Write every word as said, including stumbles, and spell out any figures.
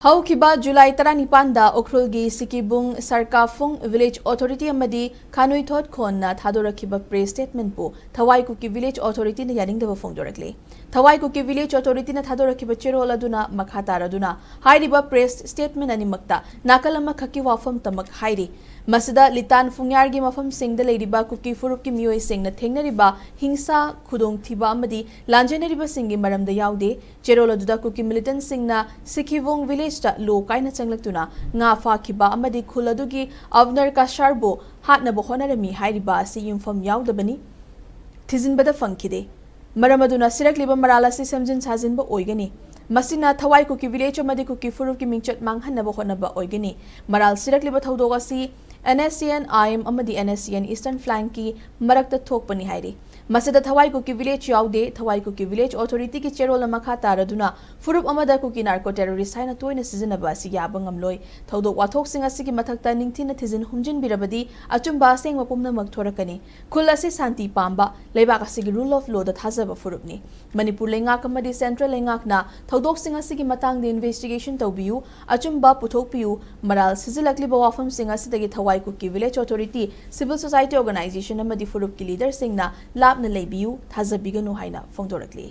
ꯍꯧꯈꯤꯕ ꯖꯨꯂꯥꯏ ꯇꯔꯥꯅꯤꯄꯥꯟꯗ ꯎꯈ꯭ꯔꯨꯜꯒꯤ ꯁꯤꯀꯤꯕꯨꯡ ꯁꯔꯀꯥꯐꯨꯡ village authority ꯑꯃꯗꯤ ꯈꯥꯅꯨꯏꯊꯣꯠ ꯈꯣꯟꯅ ꯊꯥꯗꯣꯔꯛꯈꯤꯕ ꯄ꯭ꯔꯦꯁ ꯁ꯭ꯇꯦꯠꯃꯦꯟꯠꯄꯨ ꯊꯋꯥꯏ ꯀꯨꯀꯤ ꯚꯤꯂꯦꯖ ꯑꯣꯊꯣꯔꯤꯇꯤꯅ ꯌꯥꯅꯤꯡꯗꯕ ꯐꯣꯡꯗꯣꯔꯛꯂꯤ꯫ ꯊꯋꯥꯏ ꯀꯨꯀꯤ ꯚꯤꯂꯦꯖ ꯑꯣꯊꯣꯔꯤꯇꯤꯅ ꯊꯥꯗꯣꯔꯛꯈꯤꯕ ꯆꯦꯔꯣꯜ ꯑꯗꯨꯅ ꯃꯈꯥ ꯇꯥꯔꯗꯨꯅ ꯍꯥꯏꯔꯤꯕ ꯄ꯭ꯔꯦꯁ ꯁ꯭ꯇꯦꯠꯃꯦꯟꯠ ꯑꯅꯤꯃꯛꯇ ꯅꯥꯀꯜ ꯑꯃꯈꯛꯀꯤ ꯋꯥꯐꯝꯇꯃꯛ ꯍꯥꯏꯔꯤ꯫ ꯃꯁꯤꯗ ꯂꯤꯇꯥꯟ ꯐꯨꯡꯌꯥꯔꯒꯤ ꯃꯐꯝꯁꯤꯡꯗ ꯂꯩꯔꯤꯕ ꯀꯨꯀꯤ ꯐꯨꯔꯨꯞꯀꯤ ꯃꯤꯑꯣꯏꯁꯤꯡꯅ ꯊꯦꯡꯅꯔꯤꯕ ꯍꯤꯡꯁꯥ, ꯈꯨꯗꯣꯡꯊꯤꯕ ꯑꯃꯗꯤ ꯂꯥꯟꯖꯦꯟꯅꯔꯤꯕꯁꯤꯡꯒꯤ ꯃꯔꯝꯗ ꯌꯥꯎꯗꯦ꯫ ꯆꯦꯔꯣꯜ ꯑꯗꯨꯗ ꯀꯨꯀꯤ ꯃꯤꯂꯤꯇꯦꯟꯠꯁꯤꯡꯅ ꯁꯤꯈꯤꯕꯣꯡ ꯚꯤꯂꯦꯖꯇ ꯂꯣ ꯀꯥꯏꯅ ꯆꯪꯂꯛꯇꯨꯅ ꯉꯥ ꯐꯥꯈꯤꯕ ꯑꯃꯗꯤ ꯈꯨꯜ ꯑꯗꯨꯒꯤ ꯑꯕꯅꯔ ꯀꯁꯥꯔꯕꯨ ꯍꯥꯠꯅꯕ ꯍꯣꯠꯅꯔꯝꯃꯤ ꯍꯥꯏꯔꯤꯕ ꯑꯁꯤ ꯌꯨꯝꯐꯝ ꯌꯥꯎꯗꯕꯅꯤ, ꯊꯤꯖꯤꯟꯕꯗ ꯐꯪꯈꯤꯗꯦ꯫ ꯃꯔꯝ ꯑꯗꯨꯅ ꯁꯤꯔꯛꯂꯤꯕ ꯃꯔꯥꯜ ꯑꯁꯤ ꯁꯦꯝꯖꯤꯟ ꯁꯥꯖꯤꯟꯕ ꯑꯣꯏꯒꯅꯤ꯫ ꯃꯁꯤꯅ ꯊꯋꯥꯏ ꯀꯨꯀꯤ ꯚꯤꯂꯦꯖ ꯑꯃꯗꯤ ꯀꯨꯀꯤ ꯐꯨꯔꯨꯞꯀꯤ ꯃꯤꯡꯆꯠ ꯃꯥꯡꯍꯟꯅꯕ ꯍꯣꯠꯅꯕ ꯑꯣꯏꯒꯅꯤ꯫ ꯃꯔꯥꯜ ꯁꯤꯔꯛꯂꯤꯕ ꯊꯧꯗꯣꯛ ꯑꯁꯤ N S C N I M ꯑꯃꯗꯤ N S C N eastern ꯐ꯭ꯂꯥꯡꯛꯀꯤ ꯃꯔꯛꯇ ꯊꯣꯛꯄꯅꯤ ꯍꯥꯏꯔꯤ꯫ ꯃꯁꯤꯗ ꯊꯋꯥꯏ ꯀꯨꯀꯤ ꯚꯤꯂꯦꯖ ꯌꯥꯎꯗꯦ꯫ ꯊꯋꯥꯏ ꯀꯨꯀꯤ ꯚꯤꯂꯦꯖ ꯑꯣꯊꯣꯔꯤꯇꯤꯒꯤ ꯆꯦꯔꯣꯜꯅ ꯃꯈꯥ ꯇꯥꯔꯗꯨꯅ ꯐꯨꯔꯨꯞ ꯑꯃꯗ ꯀꯨꯀꯤ ꯅꯥꯔꯀꯣ ꯇꯦꯔꯣꯔꯤꯁ ꯍꯥꯏꯅ ꯇꯣꯏꯅ ꯁꯤꯖꯤꯟꯅꯕ ꯑꯁꯤ ꯌꯥꯕ ꯉꯝꯂꯣꯏ꯫ ꯊꯧꯗꯣꯛ ꯋꯥꯊꯣꯛꯁꯤꯡ ꯑꯁꯤꯒꯤ ꯃꯊꯛꯇ ꯅꯤꯡꯊꯤꯅ ꯊꯤꯖꯤꯟ ꯍꯨꯝꯖꯤꯟꯕꯤꯔꯕꯗꯤ ꯑꯆꯨꯝꯕ ꯑꯁꯦꯡꯕ ꯄꯨꯝꯅꯃꯛ ꯊꯣꯔꯛꯀꯅꯤ꯫ ꯈꯨꯜ ꯑꯁꯤ ꯁꯥꯟꯇꯤ ꯄꯥꯝꯕ, ꯂꯩꯕꯥꯛ ꯑꯁꯤꯒꯤ ꯔꯨꯜ ꯑꯣꯐ ꯂꯣꯗ ꯊꯥꯖꯕ ꯐꯨꯔꯨꯞꯅꯤ꯫ ꯃꯅꯤꯄꯨꯔ ꯂꯩꯉꯥꯛ ꯑꯃꯗꯤ ꯁꯦꯟꯇ꯭ꯔꯦꯜ ꯂꯩꯉꯥꯛꯅ ꯊꯧꯗꯣꯛꯁꯤꯡ ꯑꯁꯤꯒꯤ ꯃꯇꯥꯡꯗ ꯏꯟꯚꯦꯁꯇꯤꯒꯦꯁꯟ ꯇꯧꯕꯤꯌꯨ, ꯑꯆꯨꯝꯕ ꯄꯨꯊꯣꯛꯄꯤꯌꯨ꯫ ꯃꯔꯥꯜ ꯁꯤꯖꯤꯜꯂꯛꯂꯤꯕ ꯋꯥꯐꯝꯁꯤꯡ ꯑꯁꯤꯗꯒꯤ ꯊꯋꯥꯏ Kuki village authority, civil society organisation ꯑꯃꯗꯤ ꯐꯨꯔꯨꯞꯀꯤ ꯂꯤꯗꯔꯁꯤꯡꯅ ꯂꯥꯞꯅ ꯂꯩꯕꯤꯌꯨ, ꯊꯥꯖꯕꯤꯒꯅꯨ ꯍꯥꯏꯅ ꯐꯣꯡꯗꯣꯔꯛꯂꯤ꯫